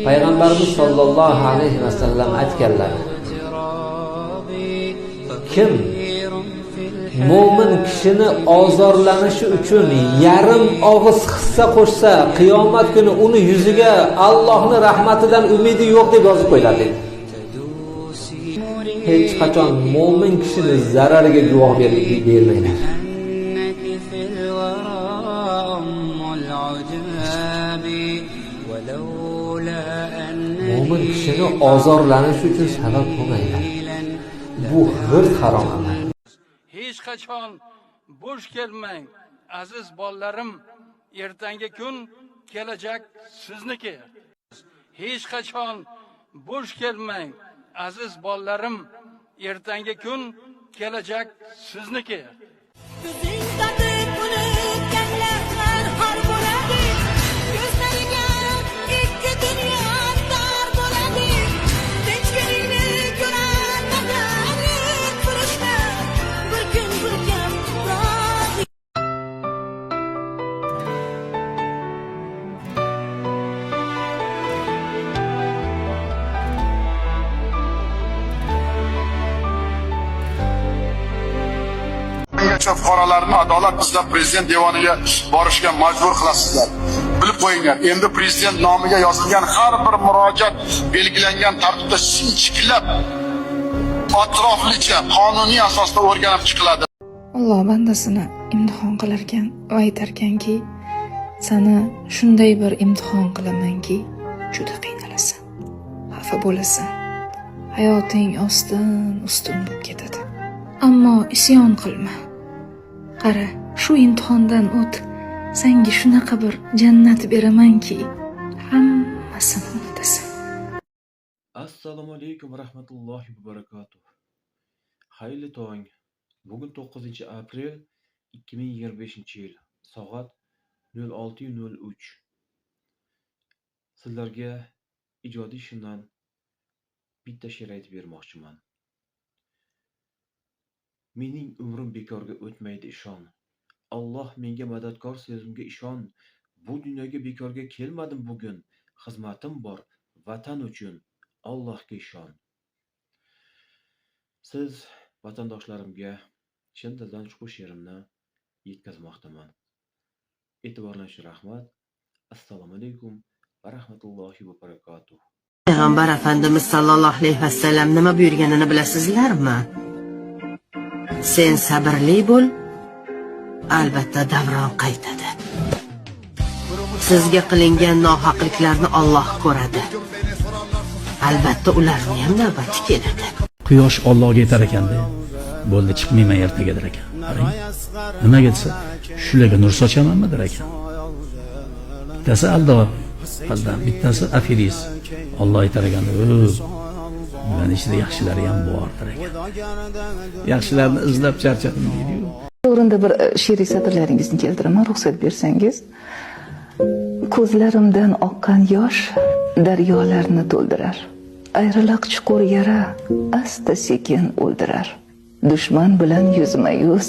Payg'ambarimiz sollallohu alayhi vasallam aytganlar: kim mo'min kishini ozorlanishi uchun yarim og'iz hissa qo'shsa, qiyomat kuni uni yuziga Allohning rahmatidan umidi yo'q deb yozib qo'yiladi dedi. Hech qachon mo'min kishini zarariga guvoh bermanglar. Mo'min kishini ozorlanishi uchun sabab bo'lmanglar. Bu g'irt harom amal. Hech qachon bo'sh kelmang, aziz bolalarim, ertangi kun kelajak sizniki. Hech qachon bo'sh kelmang, aziz bolalarim, ertangi kun kelajak sizniki. Ko'zing tatib unutganlar har bo'ladi, ko'zlariga ikki dunyo tor bo'ladi. Tinchligingni ko'rolmagan farishta bir kun bir kam tuproq. Qancha fuqarolarni adolat izlab prezident devoniga borishga majbur qilasizlar. Bilib qo'yinglar, endi prezident nomiga yozilgan har bir murojaat belgilangan tartibda sinchiklab, atroflicha qonuniy asosda o'rganib chiqiladi. Alloh bandasini imtihon qilarkan va aytarkanki, sani shunday bir imtihon qilamanki, juda qiynalasan, xafa bo'lasan, hayoting ostin ustun bo'lib ketadi. Ammo isyon qilma. Qara, shu imtihondan o't, senga shunaqa bir jannat beramanki, hammasini unutasan. Assalomu alaykum va rahmatullohi va barakatuh. Xayrli tong. Bugun 9 aprel 2025-yil. Soat 06:03. Sizlarga ijodiy ishimdan bitta she'r aytib bermoqchiman. Mening umrim bekorga o'tmaydi, ishon. Alloh menga madadkor, so'zimga ishon. Bu dunyoga bekorga kelmadim bugun. Xizmatim bor vatan uchun. Allohga ishon. Siz vatandoshlarimga chin dildan ushbu she'rimni yetkazmoqdaman. E'tiborlaringiz uchun rahmat. Assalomu alaykum va rahmatullohi va barakatuh. Payg'ambar Efendimiz sallallohu alayhi vasallam nima buyurganini bilasizlarmi? Sen sabrli bo'l, albatta davron qaytadi. Sizga qilingan nohaqliklarni Alloh ko'radi. Albatta ularni ham navbati keladi. Quyosh Ollohga aytar ekanda, bo'ldi, chiqmayman ertaga der ekan. Qarang, nimaga desa, shularga nur sochamanmi der ekan. Bittasi aldov, bittasi aferist. Olloh aytar ekan, bularni ichida yaxshilari ham bor der ekan. Yaxshilarni izlab charchadim deydi-yu. O'rinda bir she'riy satrlaringizni keltiraman, ruxsat bersangiz. Ko'zlarimdan oqqan yosh daryolarni to'ldirar. Ayriliq chuqur yara asta sekin o'ldirar. Dushman bilan yuzma-yuz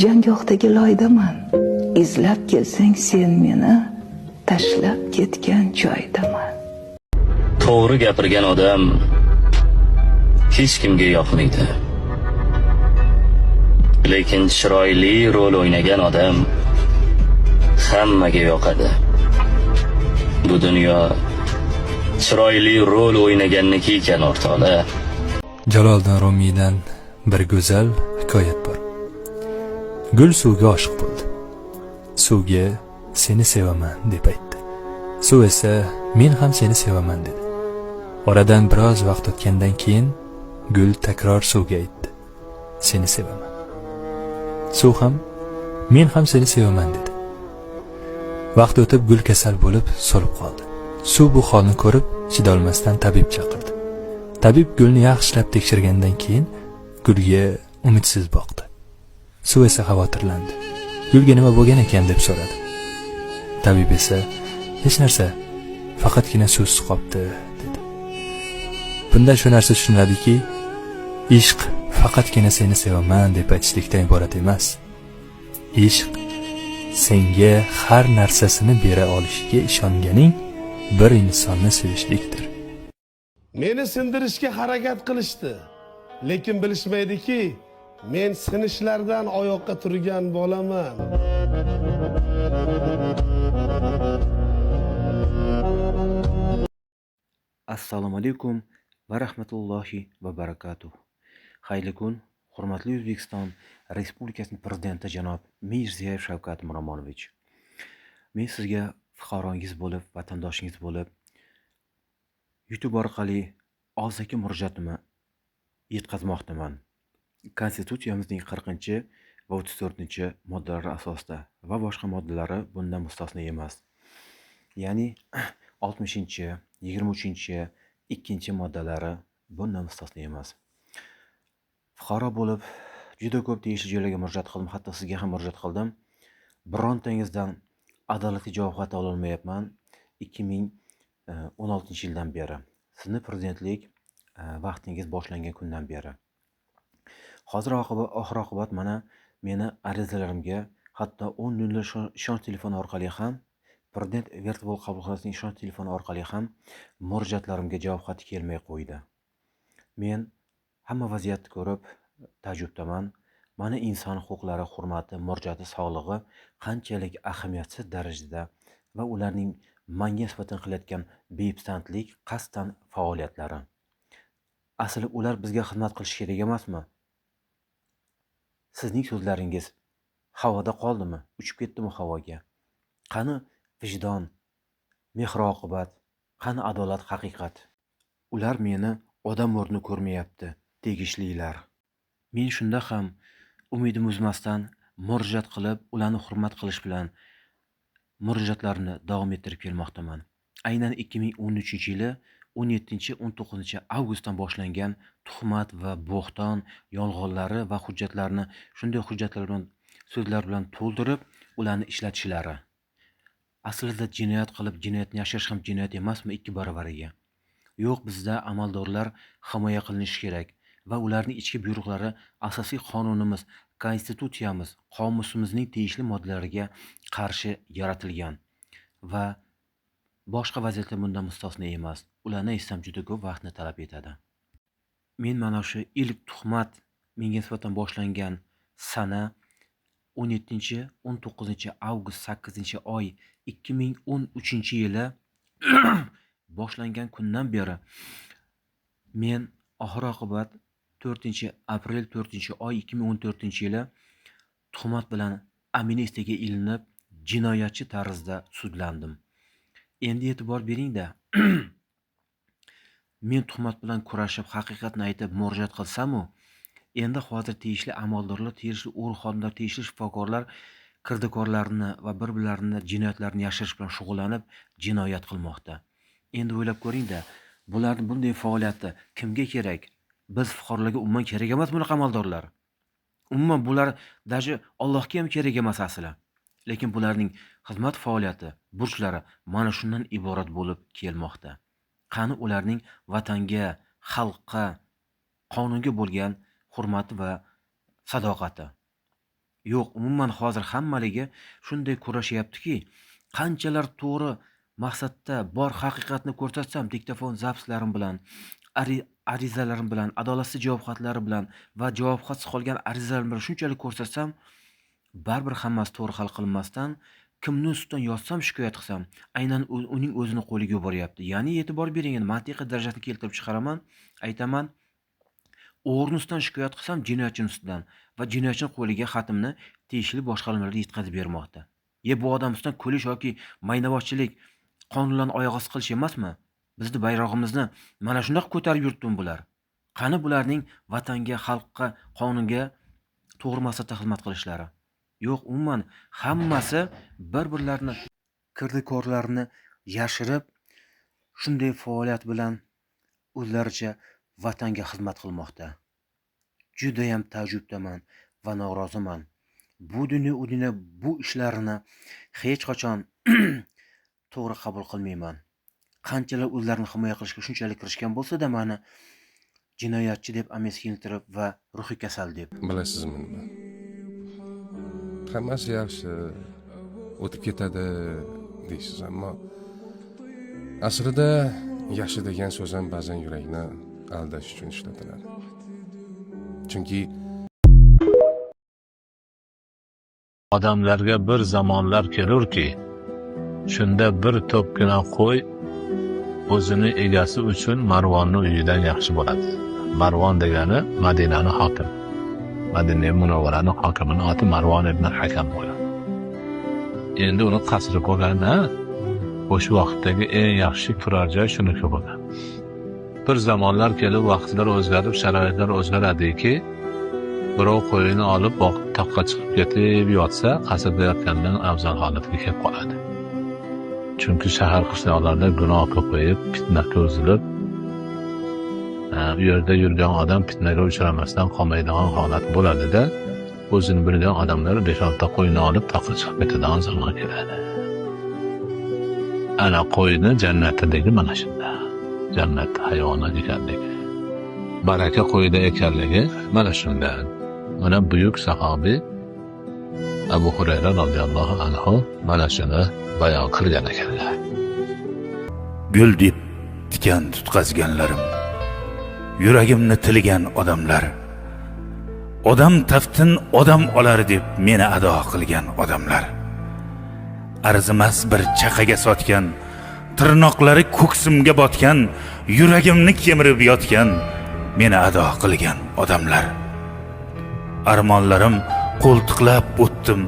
janggohdagi loydaman. Izlab kelsang sen meni tashlab ketgan joydaman. To'g'ri gapirgan odam hech kimga yoqmaydi. Lekin chiroyli rol o'ynagan odam hammaga yoqadi. Bu dunyo chiroyli rol o'ynaganniki ekan, o'rtoqlar. Jaloliddin Rumiydan bir go'zal hikoyat bor. Gul suvga oshiq bo'ldi. Suvga "Seni sevaman" deb aytdi. Suv esa "Men ham seni sevaman" dedi. Oradan biroz vaqt o'tgandan keyin gul takror suvga aytdi: "Seni sevaman." Suv ham "Men ham seni sevaman" dedi. Vaqt o'tib gul kasal bo'lib so'lib qoldi. Suv bu holni ko'rib chidolmasdan tabib chaqirdi. Tabib gulni yaxshilab tekshirgandan keyin gulga umidsiz boqdi. Suv esa xavotirlandi. Gulga nima bo'lgan ekan deb so'radi. Tabib esa "Hech narsa, faqatgina suvsiz qopti" dedi. Bundan shu narsa tushuniladiki, ishq faqatgina "seni sevaman" deb aytishlikdan iborat emas. Ishq senga har narsasini bera olishiga ishonganing. bir insonni sevishlikdir. Meni sindirishga harakat qilishdi, lekin bilishmaydiki, men sinishlardan oyoqqa turgan bolaman. Assalomu alaykum va rahmatullohi va barakatuh. Xayrli kun, hurmatli O'zbekiston Respublikasining prezidenti janob Mirziyoyev Shavkat Miromonovich. Men sizga fuqarongiz bo'lib, vatandoshingiz bo'lib, YouTube orqali og'zaki murojaatimni yetkazmoqdaman. Konstitutsiyamizning 40 va 34 moddalari asosida va boshqa moddalari bundan mustasno emas. Ya'ni 60, 23, 2 moddalari bundan mustasno emas. Fuqaro bo'lib juda ko'p tegishli joylarga murojaat qildim, hatto sizga ham murojaat qildim. Birontangizdan adolatli javob xati ololmayapman 2016-yildan beri. Sizni prezidentlik vaqtingiz boshlangan kundan beri. Hozir oxir oqibat mana meni arizalarimga hatto 10.00 ishonch telefoni orqali ham, prezident virtual qabulxonasining ishonch telefoni orqali ham murojaatlarimga javob xati kelmay qo'ydi. Men hamma vaziyatni ko'rib taajjubdaman. Mana inson huquqlari, hurmati, murojaati, sog'lig'i qanchalik ahamiyatsiz darajada va ularning manga nisbatan qilayotgan bepisandlik, qasddan faoliyatlari. Asli ular bizga xizmat qilishi kerak emasmi? Sizning so'zlaringiz havoda qoldimi? Uchib ketdimi havoga? Qani vijdon, mehr-oqibat, qani adolat, haqiqat? Ular meni odam o'rnini ko'rmayapti, tegishlilar. Men shunda ham umidim uzmasdan murojaat qilib, ularni hurmat qilish bilan murojaatlarni davom ettirib kelmoqdaman. Aynan 2013-yili 17-19 avgustdan boshlangan tuhmat va bo'xton yolg'onlari va hujjatlarni shunday hujjatlar bilan, so'zlar bilan to'ldirib, ularni ishlatishlari. Aslida jinoyat qilib, jinoyatni yashirish ham jinoyat emasmi ikki baravariga? Yo'q, bizda amaldorlar himoya qilinishi kerak va ularning ichki buyruqlari asosiy qonunimiz, konstitutsiyamiz, qomusimizning tegishli moddalariga qarshi yaratilgan va boshqa vaziyatlar bundan mustasno emas. Ularni eshitsam juda ko'p vaqtni talab etadi. Men mana shu ilk tuhmat menga nisbatan boshlangan sana 17-19 avgust 8-oy 2013-yili boshlangan kundan beri men oxir oqibat 4 aprel 4-oy 2014-yili tuhmat bilan amnistiyaga ilinib, jinoyatchi tarzda sudlandim. Endi e'tibor bering-da. Men tuhmat bilan kurashib, haqiqatni aytib murojaat qilsam-u, endi hozir tegishli amaldorlar, tegishli o'rin xodimlar, tegishli shifokorlar kirdikorlarni va bir-birlarini jinoyatlarini yashirish bilan shug'ullanib, jinoyat qilmoqda. Endi o'ylab ko'ring-da, bularning bunday faoliyati kimga kerak? Biz fuqarolarga umuman kerak emas bunaqa amaldorlar. Umuman bular даже Allohga ham kerak emas asli. Lekin bularning xizmat faoliyati, burchlari mana shundan iborat bo'lib kelmoqda. Qani ularning vatanga, xalqqa, qonunga bo'lgan hurmati va sadoqati? Yo'q, umuman hozir hammaligi shunday kurashyaptiki, qanchalar to'g'ri maqsadda bor haqiqatni ko'rsatsam, diktofon zapslarim bilan, arizalarim bilan, adolatsiz javob xatlari bilan va javob xatsiz qolgan arizalarim bilan shunchalik ko'rsatsam, baribir hammasi to'g'ri hal qilinmasdan, kimni ustidan yozsam, shikoyat qilsam, aynan uning o'zini qo'liga yuboryapti. Ya'ni e'tibor bering, endi mantiqiy darajasini keltirib chiqaraman, aytaman, o'g'rini ustidan shikoyat qilsam, jinoyatchini ustidan va jinoyatchini qo'liga xatimni tegishli boshqarmalar yetkazib bermoqda. Bu odam ustidan kulish yoki maynabozchilik, qonunlarni oyoq osti qilish emasmi? Bizni bayrog'imizni mana shundoq ko'tarib yuribdimi bular? Qani bularning vatanga, xalqqa, qonunga to'g'ri maqsadda xizmat qilishlari? Yo'q, umuman hammasi bir-birlarini kirdikorlarini yashirib, shunday faoliyat bilan o'zlaricha vatanga xizmat qilmoqda. Judayam taajjubdaman va noroziman. Bu dunyo, u dunyo bu ishlarini hech qachon to'g'ri qabul qilmayman. Qanchalar o'zlarini himoya qilishga shunchalik kirishgan bo'lsa-da, mani jinoyatchi deb amnistiyaga ilintirib va ruhiy kasal deb. Bilasizmi nima? Hammasi yaxshi, o'tib ketadi deysiz, ammo Aslida yaxshi degan so'z ham ba'zan yurakni aldash uchun ishlatiladi. Chunki odamlarga bir zamonlar kelurki, shunda bir to'pgina qo'y o'zini egasi uchun Marvonni uyidan yaxshi bo'ladi. Marvon degani Madinani hokimi. Madina Munavvarani hokimini oti Marvon ibn Hakam bo'lgan. Endi uni qasri bo'lgan, o'sha vaqtdagi eng yaxshi turar joy shuniki bo'lgan. Bir zamonlar kelib vaqtlar o'zgarib, sharoitlar o'zgaradiki, birov qo'yini olib toqqa chiqib ketib yotsa, qasrda yotgandan afzal holatga kelib qoladi. Chunki shahar qishloqlarda gunoh ko'payib, fitna ko'zilib, u yerda yurgan odam fitnaga uchramasdan qolmaydigan holat bo'ladida, o'zini bilgan odamlar 5-6 qo'yini olib toqqa chiqib ketadigan zamon keladi. Ana qo'yni jannatidagi mana shunda. Jannat hayvoni ekanligi, baraka qo'yda ekanligi mana shunda. Mana buyuk sahobiy Abu Hurayra radhiyallohu anhu mana shuni bayon qilgan ekanlar. Gul deb tikan tutqazganlarim, yuragimni tilgan odamlar, odam taftin odam olar deb meni ado qilgan odamlar, arzimas bir chaqaga sotgan, tirnoqlari ko'ksimga botgan, yuragimni kemirib yotgan, meni ado qilgan odamlar. Armonlarim qo'ltiqlab o'tdim,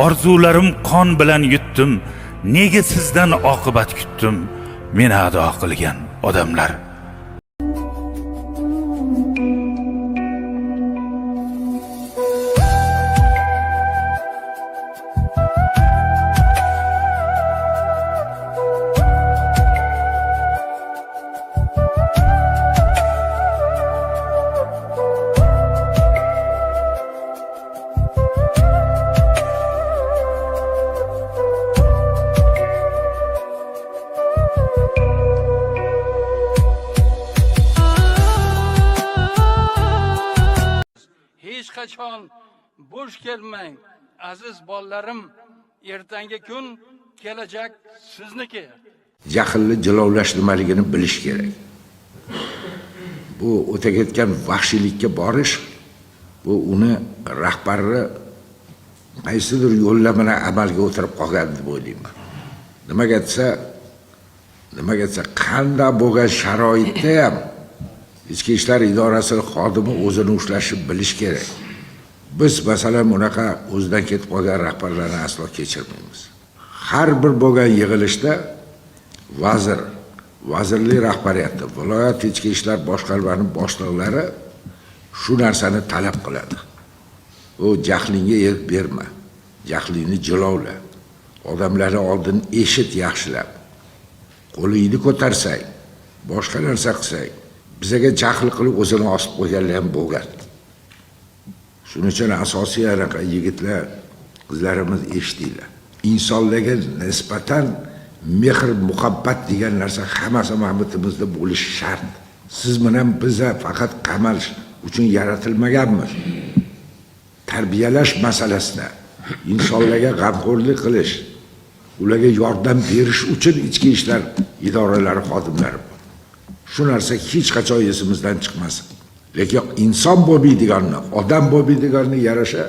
orzularim qon bilan yutdim, nega sizdan oqibat kutdim, meni ado qilgan odamlar. Hech qachon bo'sh kelmang, aziz bolalarim, ertangi kun kelajak sizniki. Jahlni jilovlash nimaligini bilish kerak. Bu o'ta ketgan vahshiylikka borish, bu uni rahbari qaysidir yo'llar bilan amalga o'tirib qolgan deb o'ylayman. Nimaga desa qanday bo'lgan sharoitda ham Ichki ishlar idorasi xodimi o'zini ushlashni bilish kerak. Biz masalan bunaqa o'zidan ketib qolgan rahbarlarni aslo kechirmaymiz. Har bir bo'lgan yig'ilishda vazir, vazirlik rahbariyati, viloyat ichki ishlar boshqarmasining boshliqlari shu narsani talab qiladi. U jahlingga erk berma, jahlingni jilovla, odamlarni oldin eshit yaxshilab. Qo'lingni ko'tarsang, boshqa narsa qilsang, bizaga jahl qilib o'zini osib qo'yganlar ham bo'lgan. Shuning uchun asosiy anaqa yigitlar, qizlarimiz eshitinglar. Insonlarga nisbatan mehr, muhabbat degan narsa hammasi mamlakatimizda bo'lishi shart. Siz bilan biza faqat qamalish uchun yaratilmaganmiz. Tarbiyalash masalasida insonlarga g'amxo'rlik qilish, ularga yordam berish uchun ichki ishlar idoralari xodimlari bor. Shu narsa hech qachon esimizdan chiqmasin. Lekin inson bo'lmaydiganni, odam bo'lmaydiganni yarasha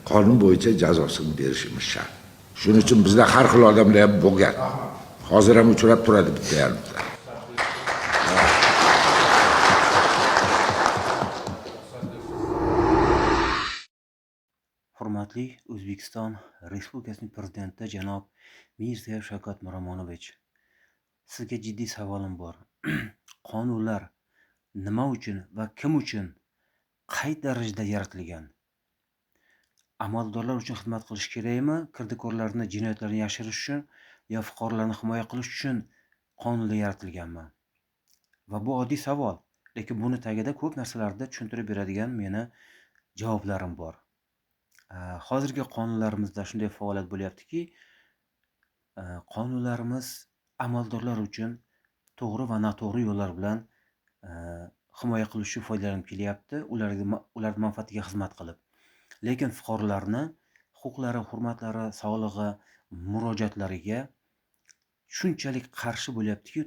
qonun bo'yicha jazosini berishimiz shart. Shuning uchun bizda har xil odamlar ham bo'lgan. Hozir ham uchrab turadi bitta yarimta. Hurmatli O'zbekiston Respublikasining prezidenti janob Mirziyoyev Shavkat Miromonovich, sizga jiddiy savolim bor. Qonunlar nima uchun va kim uchun, qay darajada yaratilgan? Amaldorlar uchun xizmat qilish kerakmi? Kirdikorlarni, jinoyatlarni yashirish uchun yo fuqarolarni himoya qilish uchun qonunlar yaratilganmi? Va bu oddiy savol, lekin buni tagida ko'p narsalarni tushuntirib beradigan meni javoblarim bor. Hozirgi qonunlarimizda shunday faoliyat bo'lyaptiki, qonunlarimiz amaldorlar uchun to'g'ri va noto'g'ri yo'llar bilan himoya qilish uchun foydalanib kelyapti, ular manfaatiga xizmat qilib. Lekin fuqarolarni huquqlari, hurmatlari, sog'lig'i, murojaatlariga Shunchalik qarshi bo'lyaptiki.